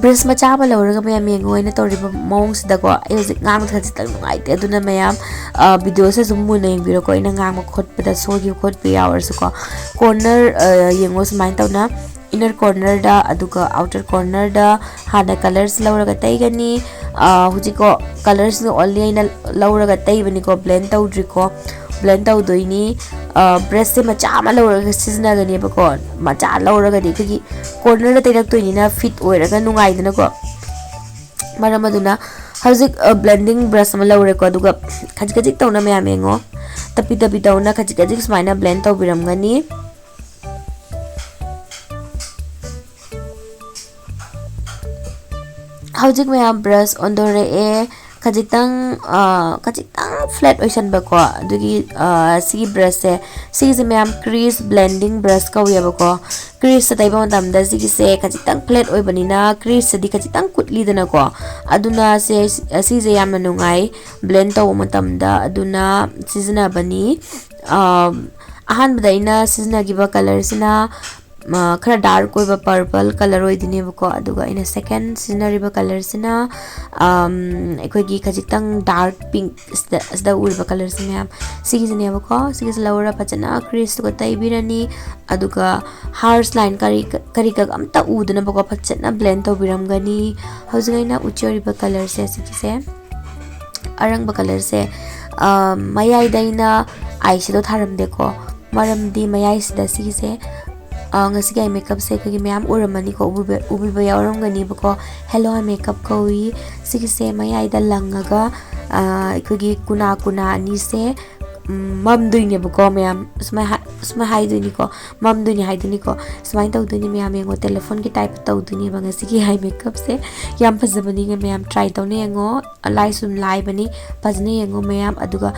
Brush ꯃꯆꯥ ꯑꯃ ꯂꯧꯔꯒ ꯃꯌꯥꯝ ꯌꯦꯡꯉꯣ ꯑꯩꯅ ꯇꯧꯔꯤꯕ ꯃꯑꯣꯡꯁꯤꯗꯀꯣ꯫ ꯑꯩ ꯍꯧꯖꯤꯛ ꯉꯥꯡꯕꯗ ꯈꯖꯤꯛꯇꯪ ꯅꯨꯡꯉꯥꯏꯇꯦ, ꯑꯗꯨꯅ ꯃꯌꯥꯝ, ꯑ, videoꯁꯦ ꯁꯨꯝ ꯃꯨꯟꯅ ꯌꯦꯡꯕꯤꯔꯣꯀꯣ꯫ ꯑꯩꯅ ꯉꯥꯡꯕ ꯈꯣꯠꯄꯗ ꯁꯣꯏꯈꯤꯕ ꯈꯣꯠꯄ ꯌꯥꯎꯔꯁꯨꯀꯣ꯫ Corner, ꯑ, ꯌꯦꯡꯉꯣ ꯁꯨꯃꯥꯏꯅ ꯇꯧꯅ inner cornerꯗ, ꯑꯗꯨꯒ outer cornerꯗ ꯍꯥꯟꯅ colours ꯂꯧꯔꯒ ꯇꯩꯒꯅꯤ꯫ ꯑ, ꯍꯧꯖꯤꯛꯀꯣ, colours only ꯑꯩꯅ ꯂꯧꯔꯒ ꯇꯩꯕꯅꯤꯀꯣ, blend ꯇꯧꯗ꯭ꯔꯤꯀꯣ꯫ Blend ꯇꯧꯗꯣꯏꯅꯤ꯫ ꯑ, brushꯁꯦ ꯃꯆꯥ ꯑꯃ ꯂꯧꯔꯒ ꯁꯤꯖꯤꯟꯅꯒꯅꯦꯕꯀꯣ꯫ ꯃꯆꯥ ꯂꯧꯔꯒꯗꯤ ꯑꯩꯈꯣꯏꯒꯤ cornerꯗ ꯇꯩꯔꯛꯇꯣꯏꯅꯤꯅ fit ꯑꯣꯏꯔꯒ ꯅꯨꯡꯉꯥꯏꯗꯅꯀꯣ꯫ ꯃꯔꯝ ꯑꯗꯨꯅ ꯍꯧꯖꯤꯛ, ꯑ, blending brush ꯑꯃ ꯂꯧꯔꯦꯀꯣ, ꯑꯗꯨꯒ ꯈꯖꯤꯛ ꯈꯖꯤꯛ ꯇꯧꯅ ꯃꯌꯥꯝ ꯌꯦꯡꯉꯣ꯫ ꯇꯞꯄꯤ ꯇꯞꯄꯤ ꯇꯧꯅ ꯈꯖꯤꯛ ꯈꯖꯤꯛ ꯁꯨꯃꯥꯏꯅ blend ꯇꯧꯕꯤꯔꯝꯒꯅꯤ꯫ ꯍꯧꯖꯤꯛ ꯃꯌꯥꯝ brush ꯑꯣꯟꯗꯣꯔꯛꯑꯦ꯫ ꯈꯖꯤꯛꯇꯪ ꯈꯖꯤꯛꯇꯪ ꯐ꯭ꯂꯦꯠ ꯑꯣꯏꯁꯟꯕꯀꯣ꯫ ꯑꯗꯨꯒꯤ ꯁꯤꯒꯤ ꯕ꯭ꯔꯁꯁꯦ, ꯁꯤꯒꯤꯁꯦ ꯃꯌꯥꯝ crease blending brush ꯀꯧꯋꯦꯕꯀꯣ꯫ Creaseꯇ ꯇꯩꯕ ꯃꯇꯝꯗ ꯁꯤꯒꯤꯁꯦ ꯈꯖꯤꯛꯇꯪ ꯐ꯭ꯂꯦꯠ ꯑꯣꯏꯕꯅꯤꯅ creaseꯇꯗꯤ ꯈꯖꯤꯛꯇꯪ ꯀꯨꯠꯂꯤꯗꯅꯀꯣ꯫ ꯑꯗꯨꯅ ꯁꯦ, ꯁꯤꯁꯦ ꯌꯥꯝꯅ ꯅꯨꯡꯉꯥꯏ blend ꯇꯧꯕ ꯃꯇꯝꯗ, ꯑꯗꯨꯅ ꯁꯤꯖꯤꯟꯅꯕꯅꯤ꯫ ꯑꯍꯥꯟꯕꯗ ꯑꯩꯅ ꯁꯤꯖꯤꯟꯅꯈꯤꯕ ꯀꯂꯔꯁꯤꯅ ꯈꯔ ꯗꯥꯔꯛ ꯑꯣꯏꯕ ꯄꯔꯄꯜ ꯀꯂꯔ ꯑꯣꯏꯗꯣꯏꯅꯦꯕꯀꯣ꯫ ꯑꯗꯨꯒ ꯑꯩꯅ ꯁꯦꯀꯦꯟ ꯁꯤꯖꯤꯟꯅꯔꯤꯕ ꯀꯂꯔꯁꯤꯅ ꯑꯩꯈꯣꯏꯒꯤ ꯈꯖꯤꯛꯇꯪ ꯗꯥꯔꯛ ꯄꯤꯡ, ꯁꯤꯗ ꯎꯔꯤꯕ ꯀꯂꯔꯁꯦ ꯃꯌꯥꯝ, ꯁꯤꯒꯤꯁꯤꯅꯦꯕꯀꯣ꯫ ꯁꯤꯒꯤꯁꯦ ꯂꯧꯔ ꯐꯖꯅ creaseꯇꯨꯒ ꯇꯩꯕꯤꯔꯅꯤ꯫ ꯑꯗꯨꯒ harsh line ꯀꯔꯤ ꯀꯔꯤ ꯀꯛ ꯑꯝꯇ ꯎꯗꯅꯕꯀꯣ ꯐꯖꯅ blend ꯇꯧꯕꯤꯔꯝꯒꯅꯤ꯫ ꯍꯧꯖꯤꯛ ꯑꯩꯅ ꯎꯠꯆꯔꯤꯕ ꯀꯂꯔꯁꯦ, ꯁꯤꯒꯤꯁꯦ ꯑꯔꯪꯕ ꯀꯂꯔꯁꯦ ꯃꯌꯥꯏꯗ ꯑꯩꯅ eyeshadow ꯊꯥꯔꯝꯗꯦꯀꯣ꯫ ꯃꯔꯝꯗꯤ ꯃꯌꯥꯏꯁꯤꯗ ꯁꯤꯒꯤꯁꯦ ꯉꯁꯤꯒꯤ eye makeupꯁꯦ ꯑꯩꯈꯣꯏꯒꯤ ꯃꯌꯥꯝ ꯎꯔꯝꯃꯅꯤꯀꯣ, ꯎꯕꯤꯕ ꯌꯥꯎꯔꯝꯒꯅꯤꯕꯀꯣ꯫ Hello Eye Makeup ꯀꯧꯏ꯫ ꯁꯤꯒꯤꯁꯦ ꯃꯌꯥꯏꯗ ꯂꯪꯉꯒ ꯑꯩꯈꯣꯏꯒꯤ ꯀꯨꯅꯥ ꯀꯨꯅꯥ ꯑꯅꯤꯁꯦ ꯃꯝꯗꯣꯏꯅꯦꯕꯀꯣ ꯃꯌꯥꯝ꯫ ꯁꯨꯃꯥꯏ ꯁꯨꯃꯥꯏ ꯍꯥꯏꯗꯣꯏꯅꯤꯀꯣ, ꯃꯝꯗꯣꯏꯅꯤ ꯍꯥꯏꯗꯣꯏꯅꯤꯀꯣ꯫ ꯁꯨꯃꯥꯏꯅ ꯇꯧꯗꯣꯏꯅꯤ ꯃꯌꯥꯝ꯫ ꯌꯦꯡꯉꯣ, ꯇꯦꯂꯦꯐꯣꯟꯒꯤ type ꯇꯧꯗꯣꯏꯅꯦꯕ ꯉꯁꯤꯒꯤ eye makeupꯁꯦ꯫ ꯌꯥꯝ ꯐꯖꯕꯅꯤꯅ ꯃꯌꯥꯝ try ꯇꯧꯅ ꯌꯦꯡꯉꯣ꯫ ꯂꯥꯏꯁꯨ ꯑꯗꯨꯝ ꯂꯥꯏꯕꯅꯤ, ꯐꯖꯅ ꯌꯦꯡꯉꯣ ꯃꯌꯥꯝ꯫ ꯑꯗꯨꯒ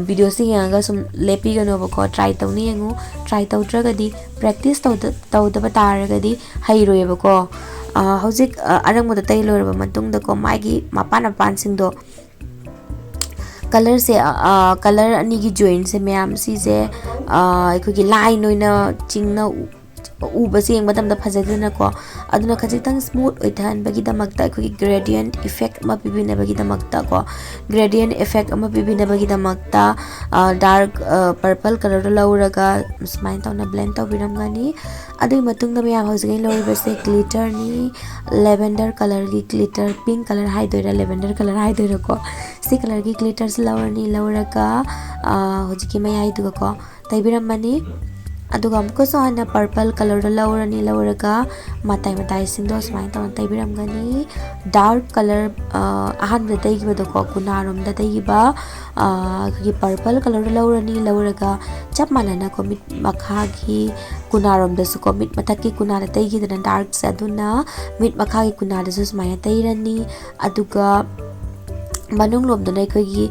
videoꯁꯦ ꯌꯦꯡꯉꯒ ꯁꯨꯝ ꯂꯦꯞꯄꯤꯒꯅꯣꯕꯀꯣ, try ꯇꯧꯅ ꯌꯦꯡꯉꯨ꯫ Try ꯇꯧꯗ꯭ꯔꯒꯗꯤ, practice ꯇꯧꯗꯕ ꯇꯥꯔꯒꯗꯤ ꯍꯩꯔꯣꯏꯕꯀꯣ꯫ ꯍꯧꯖꯤꯛ ꯑꯔꯪꯕꯗ ꯇꯩ ꯂꯣꯏꯔꯕ ꯃꯇꯨꯡꯗꯀꯣ, ꯃꯥꯒꯤ ꯃꯄꯥꯟ ꯃꯄꯥꯟꯁꯤꯡꯗꯣ, ꯀꯂꯔꯁꯦ, ꯀꯂꯔ ꯑꯅꯤꯒꯤ joinꯁꯦ ꯃꯌꯥꯝ, ꯁꯤꯁꯦ ꯑꯩꯈꯣꯏꯒꯤ line ꯑꯣꯏꯅ ꯆꯤꯡꯅ ꯎꯕꯁꯦ ꯌꯦꯡꯕ ꯃꯇꯝꯗ ꯐꯖꯗꯦꯗꯅꯀꯣ꯫ ꯑꯗꯨꯅ ꯈꯖꯤꯛꯇꯪ smooth ꯑꯣꯏꯊꯍꯟꯕꯒꯤꯗꯃꯛꯇ, ꯑꯩꯈꯣꯏꯒꯤ gradient effect ꯑꯃ ꯄꯤꯕꯤꯅꯕꯒꯤꯗꯃꯛꯇꯀꯣ, gradient effect ꯑꯃ ꯄꯤꯕꯤꯅꯕꯒꯤꯗꯃꯛꯇ dark purple colourꯗꯣ ꯂꯧꯔꯒ ꯁꯨꯃꯥꯏꯅ ꯇꯧꯅ blend ꯇꯧꯕꯤꯔꯝꯒꯅꯤ꯫ ꯑꯗꯨꯒꯤ ꯃꯇꯨꯡꯗ ꯃꯌꯥꯝ, ꯍꯧꯖꯤꯛ ꯑꯩꯅ ꯂꯧꯔꯤꯕꯁꯦ glitterꯅꯤ, lavender colourꯒꯤ glitter, pink colour ꯍꯥꯏꯗꯣꯏꯔꯥ, lavender colour ꯍꯥꯏꯗꯣꯏꯔꯥꯀꯣ, ꯁꯤ colourꯒꯤ glitterꯁꯦ ꯂꯧꯔꯅꯤ꯫ ꯂꯧꯔꯒ ꯍꯧꯖꯤꯛꯀꯤ ꯃꯌꯥꯏꯗꯨꯒꯀꯣ ꯇꯩꯕꯤꯔꯝꯃꯅꯤ꯫ ꯑꯗꯨꯒ ꯑꯃꯨꯛꯀꯁꯨ ꯍꯟꯅ purple colourꯗꯣ ꯂꯧꯔꯅꯤ꯫ ꯂꯧꯔꯒ ꯃꯇꯥꯏ ꯃꯇꯥꯏꯁꯤꯡꯗꯣ ꯁꯨꯃꯥꯏꯅ ꯇꯧꯅ ꯇꯩꯕꯤꯔꯝꯒꯅꯤ꯫ Dark colour, ꯑꯍꯥꯟꯕꯗ ꯇꯩꯈꯤꯕꯗꯣꯀꯣ, ꯀꯨꯅꯥꯔꯣꯝꯗ ꯇꯩꯈꯤꯕ ꯑꯩꯈꯣꯏꯒꯤ purple colourꯗꯣ ꯂꯧꯔꯅꯤ꯫ ꯂꯧꯔꯒ ꯆꯞ ꯃꯥꯟꯅꯅꯀꯣ, ꯃꯤꯠ ꯃꯈꯥꯒꯤ ꯀꯨꯅꯥꯔꯣꯝꯗꯁꯨꯀꯣ, ꯃꯤꯠ ꯃꯊꯛꯀꯤ ꯀꯨꯅꯥꯗ ꯇꯩꯈꯤꯗꯅ darkꯁꯦ, ꯑꯗꯨꯅ ꯃꯤꯠ ꯃꯈꯥꯒꯤ ꯀꯨꯅꯥꯗꯁꯨ ꯁꯨꯃꯥꯏꯅ ꯇꯩꯔꯅꯤ꯫ ꯑꯗꯨꯒ ꯃꯅꯨꯡ ꯂꯣꯝꯗꯅ ꯑꯩꯈꯣꯏꯒꯤ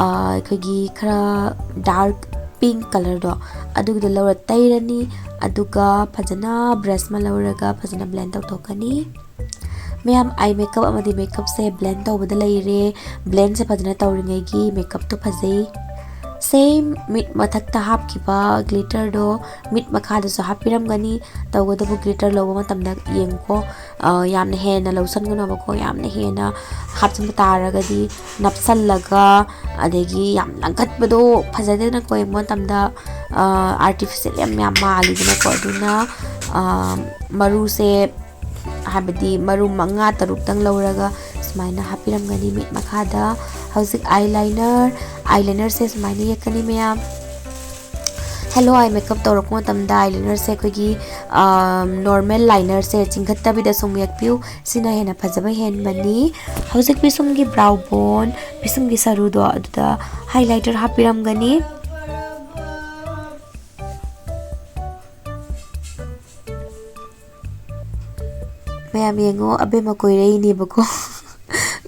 ꯑꯩꯈꯣꯏꯒꯤ ꯈꯔ dark pink colourꯗꯣ, ꯑꯗꯨꯒꯤꯗꯣ ꯂꯧꯔ ꯇꯩꯔꯅꯤ꯫ ꯑꯗꯨꯒ ꯐꯖꯅ brush ꯑꯃ ꯂꯧꯔꯒ ꯐꯖꯅ blend ꯇꯧꯊꯣꯛꯀꯅꯤ꯫ ꯃꯌꯥꯝ, eye makeup ꯑꯃꯗꯤ makeupꯁꯦ blend ꯇꯧꯕꯗ ꯂꯩꯔꯦ꯫ Blendꯁꯦ ꯐꯖꯅ ꯇꯧꯔꯤꯉꯩꯒꯤ makeupꯇꯣ ꯐꯖꯩ꯫ Same ꯃꯤꯠ ꯃꯊꯛꯇ ꯍꯥꯞꯈꯤꯕ glitterꯗꯣ ꯃꯤꯠ ꯃꯈꯥꯗꯁꯨ ꯍꯥꯞꯄꯤꯔꯝꯒꯅꯤ꯫ ꯇꯧꯒꯗꯕꯨ glitter ꯂꯧꯕ ꯃꯇꯝꯗ ꯌꯦꯡꯉꯨꯀꯣ, ꯌꯥꯝꯅ ꯍꯦꯟꯅ ꯂꯧꯁꯟꯒꯅꯣꯕꯀꯣ꯫ ꯌꯥꯝꯅ ꯍꯦꯟꯅ ꯍꯥꯞꯆꯤꯟꯕ ꯇꯥꯔꯒꯗꯤ ꯅꯞꯁꯜꯂꯒ, ꯑꯗꯒꯤ ꯌꯥꯝ ꯂꯪꯈꯠꯄꯗꯣ ꯐꯖꯗꯦꯅꯀꯣ, ꯌꯦꯡꯕ ꯃꯇꯝꯗ artificial ꯌꯥꯝ ꯌꯥꯝ ꯃꯥꯜꯂꯤꯗꯅꯀꯣ꯫ ꯑꯗꯨꯅ ꯃꯔꯨꯁꯦ, ꯍꯥꯏꯕꯗꯤ ꯃꯔꯨ ꯃꯉꯥ ꯇꯔꯨꯛꯇꯪ ꯂꯧꯔꯒ ꯁꯨꯃꯥꯏꯅ ꯍꯥꯞꯄꯤꯔꯝꯒꯅꯤ ꯃꯤꯠ ꯃꯈꯥꯗ꯫ ꯍꯧꯖꯤꯛ eyeliner, eyelinerꯁꯦ ꯁꯨꯃꯥꯏꯅ ꯌꯦꯛꯀꯅꯤ ꯃꯌꯥꯝ꯫ Hello Eye Makeup ꯇꯧꯔꯛꯄ ꯃꯇꯝꯗ eyelinerꯁꯦ ꯑꯩꯈꯣꯏꯒꯤ normal linerꯁꯦ ꯆꯤꯡꯈꯠꯇꯕꯤꯗ ꯁꯨꯝ ꯌꯦꯛꯄꯤꯌꯨ, ꯁꯤꯅ ꯍꯦꯟꯅ ꯐꯖꯕ ꯍꯦꯟꯕꯅꯤ꯫ ꯍꯧꯖꯤꯛ ꯄꯤꯁꯨꯝꯒꯤ brow bone, ꯄꯤꯁꯨꯝꯒꯤ ꯁꯔꯨꯗꯣ ꯑꯗꯨꯗ highlighter ꯍꯥꯞꯄꯤꯔꯝꯒꯅꯤ꯫ ꯃꯌꯥꯝ ꯌꯦꯡꯉꯣ, ꯑꯕꯦꯝꯃ ꯀꯣꯏꯔꯛꯏꯅꯦꯕꯀꯣ꯫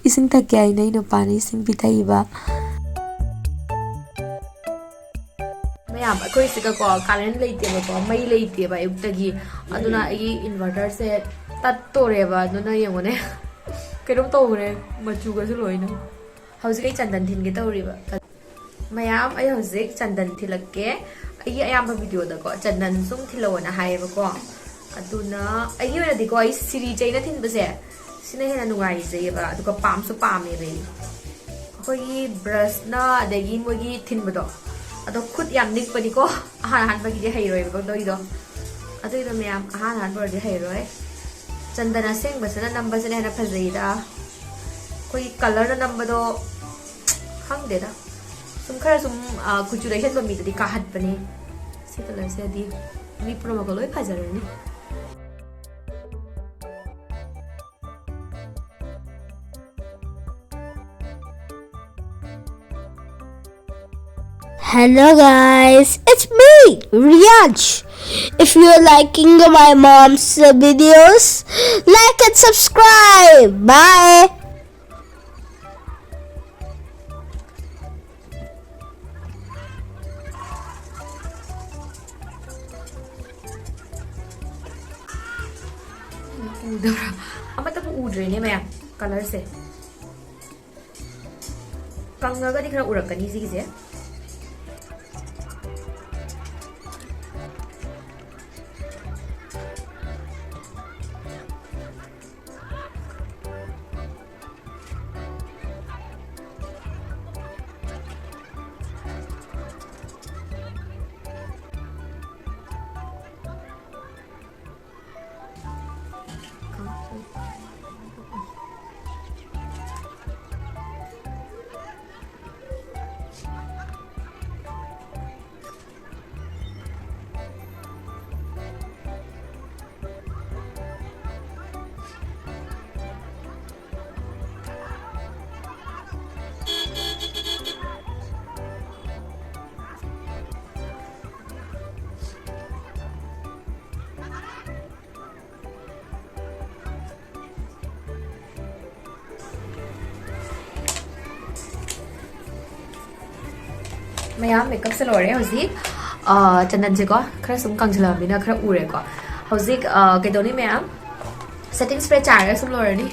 ꯏꯁꯤꯡ ꯊꯛꯀꯦ ꯍꯥꯏꯅ ꯑꯩ ꯅꯨꯄꯥꯅ ꯏꯁꯤꯡ ꯄꯤꯊꯛꯏꯕ꯫ ꯃꯌꯥꯝ, ꯑꯩꯈꯣꯏꯁꯤꯒꯀꯣ current ꯂꯩꯇꯦꯕꯀꯣ, ꯃꯩ ꯂꯩꯇꯦꯕ ꯑꯌꯨꯛꯇꯒꯤ꯫ ꯑꯗꯨꯅ ꯑꯩꯒꯤ inverterꯁꯦ ꯇꯠꯇꯣꯔꯦꯕ꯫ ꯑꯗꯨꯅ ꯌꯦꯡꯉꯨꯅꯦ, ꯀꯩꯅꯣꯝ ꯇꯧꯈ꯭ꯔꯦ, ꯃꯆꯨꯒꯁꯨ ꯂꯣꯏꯅ꯫ ꯍꯧꯖꯤꯛ ꯑꯩ ꯆꯟꯗꯟ ꯊꯤꯟꯒꯦ ꯇꯧꯔꯤꯕ꯫ ꯃꯌꯥꯝ, ꯑꯩ ꯍꯧꯖꯤꯛ ꯆꯟꯗꯟ ꯊꯤꯜꯂꯛꯀꯦ꯫ ꯑꯩꯒꯤ ꯑꯌꯥꯝꯕ videoꯗꯀꯣ ꯆꯟꯗꯟ ꯁꯨꯝ ꯊꯤꯜꯂꯛꯑꯣꯅ ꯍꯥꯏꯌꯦꯕꯀꯣ꯫ ꯑꯗꯨꯅ ꯑꯩꯒꯤ ꯑꯣꯏꯅꯗꯤꯀꯣ, ꯑꯩ ꯁꯤꯔꯤ ꯆꯩꯅ ꯊꯤꯟꯕꯁꯦ, ꯁꯤꯅ ꯍꯦꯟꯅ ꯅꯨꯡꯉꯥꯏꯖꯩꯌꯦꯕ, ꯑꯗꯨꯒ ꯄꯥꯝꯁꯨ ꯄꯥꯝꯃꯦꯕ ꯑꯩ꯫ ꯑꯩꯈꯣꯏꯒꯤ brushꯅ ꯑꯗꯒꯤ ꯃꯣꯏꯒꯤ ꯊꯤꯟꯕꯗꯣ, ꯑꯗꯣ ꯈꯨꯠ ꯌꯥꯝ ꯅꯤꯛꯄꯅꯤꯀꯣ꯫ ꯑꯍꯥꯟ ꯑꯍꯥꯟꯕꯒꯤꯗꯤ ꯍꯩꯔꯣꯏꯕꯀꯣ ꯑꯗꯨꯒꯤꯗꯣ꯫ ꯑꯗꯨꯒꯤꯗꯣ ꯃꯌꯥꯝ, ꯑꯍꯥꯟ ꯑꯍꯥꯟꯕ ꯑꯣꯏꯔꯗꯤ ꯍꯩꯔꯣꯏ꯫ ꯆꯟꯗꯟ ꯑꯁꯦꯡꯕꯁꯤꯅ ꯅꯝꯕꯁꯤꯅ ꯍꯦꯟꯅ ꯐꯖꯩꯗ꯫ ꯑꯩꯈꯣꯏꯒꯤ colourꯅ ꯅꯝꯕꯗꯣ ꯈꯪꯗꯦꯗ꯫ ꯁꯨꯝ ꯈꯔ ꯁꯨꯝ, ꯑ, ꯀꯨꯆꯨ ꯂꯩꯁꯟꯕ ꯃꯤꯗꯗꯤ ꯀꯥꯍꯠꯄꯅꯦ꯫ ꯁꯤ colourꯁꯤꯗꯤ ꯃꯤ ꯄꯨꯝꯅꯃꯛꯀ ꯂꯣꯏ ꯐꯖꯔꯅꯤ꯫ Hello guys, it's me, Riyansh. If you're liking my mom's videos, like and subscribe. Bye. ꯑꯃꯠꯇꯕꯨ ꯎꯗ꯭ꯔꯦꯅꯦ ꯃꯌꯥꯝ, ꯀꯂꯔꯁꯦ꯫ ꯀꯪꯉꯒꯗꯤ ꯈꯔ ꯎꯔꯛꯀꯅꯤ ꯁꯤꯒꯤꯁꯦ꯫ ꯃꯌꯥꯝ ꯃꯦꯀꯞꯁꯦ ꯂꯣꯏꯔꯦ꯫ ꯍꯧꯖꯤꯛ ꯑ, ꯆꯟꯗꯟꯁꯦꯀꯣ ꯈꯔ ꯁꯨꯝ ꯀꯪꯁꯤꯜꯂꯛꯑꯕꯅꯤꯅ ꯈꯔ ꯎꯔꯦꯀꯣ꯫ ꯍꯧꯖꯤꯛ ꯑ, ꯀꯩꯗꯧꯅꯤ ꯃꯌꯥꯝ, ꯁꯦꯇꯤꯡ ꯁ꯭ꯄ꯭ꯔꯦ ꯆꯥꯏꯔꯒ ꯁꯨꯝ ꯂꯣꯏꯔꯅꯤ꯫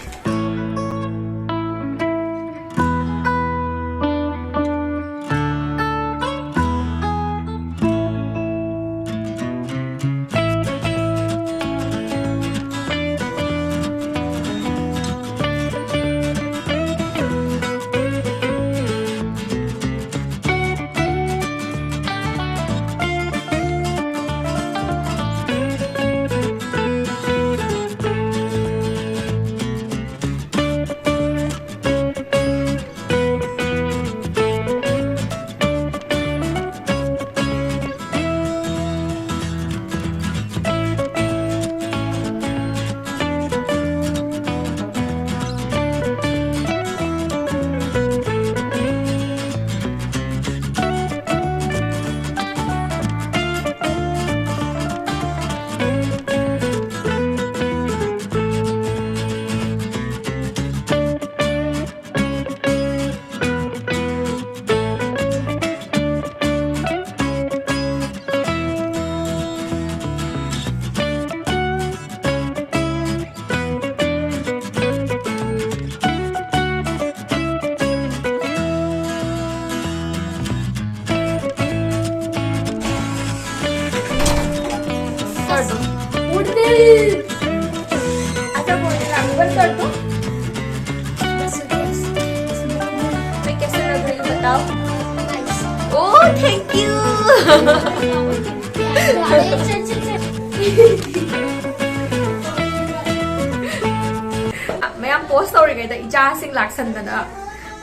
ꯃꯌꯥꯝ ꯄꯣꯁ ꯇꯧꯔꯤꯉꯩꯗ ꯏꯆꯥꯁꯤꯡ ꯂꯥꯛꯁꯟꯗꯅ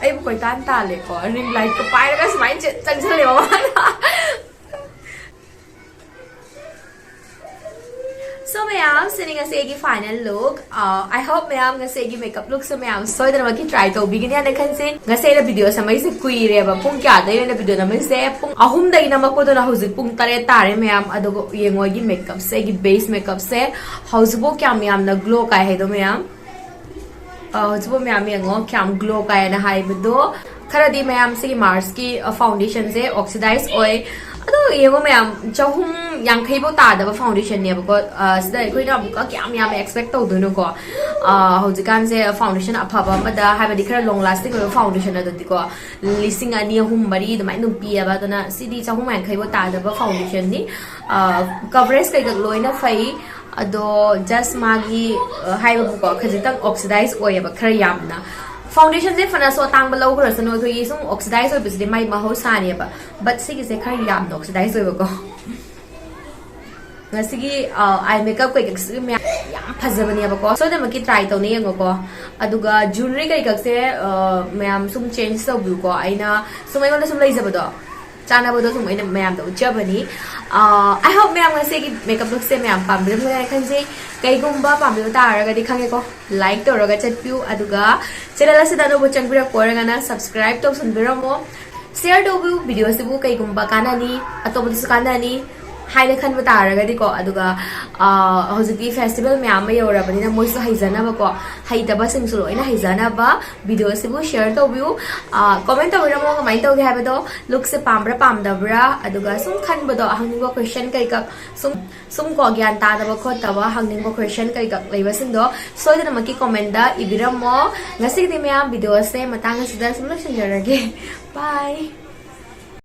ꯑꯩꯕꯨ ꯀꯣꯏꯇꯥꯟ ꯇꯥꯜꯂꯦꯀꯣ꯫ ꯔꯤꯡ ꯂꯥꯏꯠꯀ ꯄꯥꯏꯔꯒ ꯁꯨꯃꯥꯏꯅ ꯆꯦ- ꯆꯪꯁꯜꯂꯦꯕ ꯃꯥꯅ꯫ So ꯃꯌꯥꯝ, ꯁꯤꯅꯤ ꯉꯁꯤ ꯑꯩꯒꯤ final look꯫ ꯑ, I hope ꯃꯌꯥꯝ ꯉꯁꯤ ꯑꯩꯒꯤ makeup lookꯁꯦ ꯃꯌꯥꯝ ꯁꯣꯏꯗꯅꯃꯛꯀꯤ try ꯇꯧꯕꯤꯒꯅꯤ ꯍꯥꯏꯅ ꯈꯟꯖꯩ꯫ ꯉꯁꯤ ꯑꯩꯅ video ꯁꯦꯝꯃꯛꯏꯁꯦ ꯀꯨꯏꯔꯦꯕ꯫ ꯄꯨꯡ ꯀꯌꯥꯗꯩꯅꯣ ꯑꯩꯅ video ꯅꯝꯃꯛꯏꯁꯦ? ꯄꯨꯡ ꯑꯍꯨꯝꯗꯒꯤ ꯅꯝꯃꯛꯄꯗꯨꯅ ꯍꯧꯖꯤꯛ ꯄꯨꯡ ꯇꯔꯦꯠ ꯇꯥꯔꯦ ꯃꯌꯥꯝ꯫ ꯑꯗꯨꯒ ꯌꯦꯡꯉꯣ ꯑꯩꯒꯤ makeupꯁꯦ, ꯑꯩꯒꯤ base makeupꯁꯦ ꯍꯧꯖꯤꯛꯐꯥꯎ ꯀꯌꯥꯝ ꯌꯥꯝꯅ glow ꯀꯥꯏ ꯍꯥꯏꯗꯣ ꯃꯌꯥꯝ꯫ ꯑ, ꯍꯧꯖꯤꯛꯐꯥꯎ ꯃꯌꯥꯝ ꯌꯦꯡꯉꯣ ꯀꯌꯥꯝ glow ꯀꯥꯏꯅ ꯍꯥꯏꯕꯗꯣ꯫ ꯈꯔꯗꯤ ꯃꯌꯥꯝ ꯁꯤꯒꯤ Marshꯀꯤ, ꯑ, foundationꯁꯦ oxidize ꯑꯣꯏ꯫ ꯑꯗꯣ ꯌꯦꯡꯉꯣ ꯃꯌꯥꯝ, ꯆꯍꯨꯝ ꯌꯥꯡꯈꯩꯐꯧ ꯇꯥꯗꯕ foundationꯅꯦꯕꯀꯣ꯫ ꯑ, ꯁꯤꯗ ꯑꯩꯈꯣꯏꯅ ꯑꯃꯨꯛꯀ ꯀꯌꯥꯝ ꯌꯥꯝꯅ expect ꯇꯧꯗꯣꯏꯅꯣꯀꯣ꯫ ꯑ, ꯍꯧꯖꯤꯛꯀꯥꯟꯁꯦ foundation ꯑꯐꯕ ꯑꯃꯗ, ꯍꯥꯏꯕꯗꯤ ꯈꯔ long lasting ꯑꯣꯏꯕ foundation ꯑꯗꯨꯗꯤꯀꯣ, ꯂꯤꯁꯤꯡ ꯑꯅꯤ, ꯑꯍꯨꯝ, ꯃꯔꯤ ꯑꯗꯨꯃꯥꯏꯅ ꯑꯗꯨꯝ ꯄꯤꯌꯦꯕ꯫ ꯑꯗꯨꯅ ꯁꯤꯗꯤ ꯆꯍꯨꯝ ꯌꯥꯡꯈꯩꯐꯧ ꯇꯥꯗꯕ foundationꯅꯤ꯫ ꯑ, coverage ꯀꯩꯀꯩ ꯂꯣꯏꯅ ꯐꯩ꯫ ꯑꯗꯣ just ꯃꯥꯒꯤ, ꯑ, ꯍꯥꯏꯕꯕꯨꯀꯣ, ꯈꯖꯤꯛꯇꯪ oxidize ꯑꯣꯏꯌꯦꯕ ꯈꯔ ꯌꯥꯝꯅ꯫ Foundationꯁꯦ ꯐꯅꯁꯨ ꯑꯇꯥꯡꯕ ꯂꯧꯈ꯭ꯔꯁꯅꯨ, ꯑꯩꯈꯣꯏꯒꯤ ꯁꯨꯝ oxidize ꯑꯣꯏꯕꯁꯤꯗꯤ ꯃꯥꯏ ꯃꯍꯧꯁꯥꯅꯦꯕ꯫ But ꯁꯤꯒꯤꯁꯦ ꯈꯔ ꯌꯥꯝꯅ oxidize ꯑꯣꯏꯕꯀꯣ꯫ ꯉꯁꯤꯒꯤ, ꯑ, eye makeup ꯀꯩꯀꯩꯁꯨ ꯃꯌꯥꯝ ꯌꯥꯝ ꯐꯖꯕꯅꯦꯕꯀꯣ꯫ ꯁꯣꯏꯗꯅꯃꯛꯀꯤ try ꯇꯧꯅ ꯌꯦꯡꯉꯣꯀꯣ꯫ ꯑꯗꯨꯒ jewelry ꯀꯩꯀꯛꯁꯦ, ꯑ, ꯃꯌꯥꯝ ꯁꯨꯝ change ꯇꯧꯕꯤꯌꯨꯀꯣ꯫ ꯑꯩꯅ ꯁꯨꯝ ꯑꯩꯉꯣꯟꯗ ꯁꯨꯝ ꯂꯩꯖꯕꯗꯣ, ꯆꯥꯅꯕꯗꯣ ꯁꯨꯝ ꯑꯩꯅ ꯃꯌꯥꯝꯗ ꯎꯠꯆꯕꯅꯤ꯫ ꯑ, I hope ꯃꯌꯥꯝ ꯉꯁꯤꯒꯤ makeup lookꯁꯦ ꯃꯌꯥꯝ ꯄꯥꯝꯕꯤꯔꯝꯒꯅꯤ ꯍꯥꯏꯅ ꯈꯟꯖꯩ꯫ ꯀꯩꯒꯨꯝꯕ ꯄꯥꯝꯕꯤꯕ ꯇꯥꯔꯒꯗꯤ ꯈꯪꯉꯦꯀꯣ, like ꯇꯧꯔꯒ ꯆꯠꯄꯤꯌꯨ꯫ ꯑꯗꯨꯒ channel ꯑꯁꯤꯗ ꯑꯅꯧꯕ ꯆꯪꯕꯤꯔꯛꯄ ꯑꯣꯏꯔꯒꯅ subscribe ꯇꯧꯁꯟꯕꯤꯔꯝꯃꯣ꯫ Share ꯇꯧꯕꯤꯌꯨ, videoꯁꯤꯕꯨ ꯀꯩꯒꯨꯝꯕ ꯀꯥꯟꯅꯅꯤ, ꯑꯇꯣꯞꯄꯗꯁꯨ ꯀꯥꯟꯅꯅꯤ ꯍꯥꯏꯅ ꯈꯟꯕ ꯇꯥꯔꯒꯗꯤꯀꯣ꯫ ꯑꯗꯨꯒ, ꯑ, ꯍꯧꯖꯤꯛꯇꯤ festival ꯃꯌꯥꯝ ꯑꯃ ꯌꯧꯔꯕꯅꯤꯅ ꯃꯣꯏꯁꯨ ꯍꯩꯖꯅꯕꯀꯣ, ꯍꯩꯇꯕꯁꯤꯡꯁꯨ ꯂꯣꯏꯅ ꯍꯩꯖꯅꯕ videoꯁꯤꯕꯨ share ꯇꯧꯕꯤꯌꯨ꯫ ꯑ, comment ꯇꯧꯕꯤꯔꯝꯃꯣ ꯀꯃꯥꯏꯅ ꯇꯧꯒꯦ ꯍꯥꯏꯕꯗꯣ, lookꯁꯦ ꯄꯥꯝꯕ꯭ꯔꯥ ꯄꯥꯝꯗꯕ꯭ꯔꯥ, ꯑꯗꯨꯒ ꯁꯨꯝ ꯈꯟꯕꯗꯣ, ꯍꯪꯅꯤꯡꯕ question ꯀꯩꯀꯥ, ꯁꯨꯝ, ꯁꯨꯝ ꯀꯣ ꯒ꯭ꯌꯥꯟ ꯇꯥꯗꯕ ꯈꯣꯠꯇꯕ ꯍꯪꯅꯤꯡꯕ question ꯀꯩꯀꯥ ꯂꯩꯕꯁꯤꯡꯗꯣ ꯁꯣꯏꯗꯅꯃꯛꯀꯤ commentꯗ ꯏꯕꯤꯔꯝꯃꯣ꯫ ꯉꯁꯤꯒꯤꯗꯤ ꯃꯌꯥꯝ videoꯁꯦ ꯃꯇꯥꯡ ꯑꯁꯤꯗ ꯁꯨꯝ ꯂꯣꯏꯁꯤꯟꯖꯔꯒꯦ꯫ Bye꯫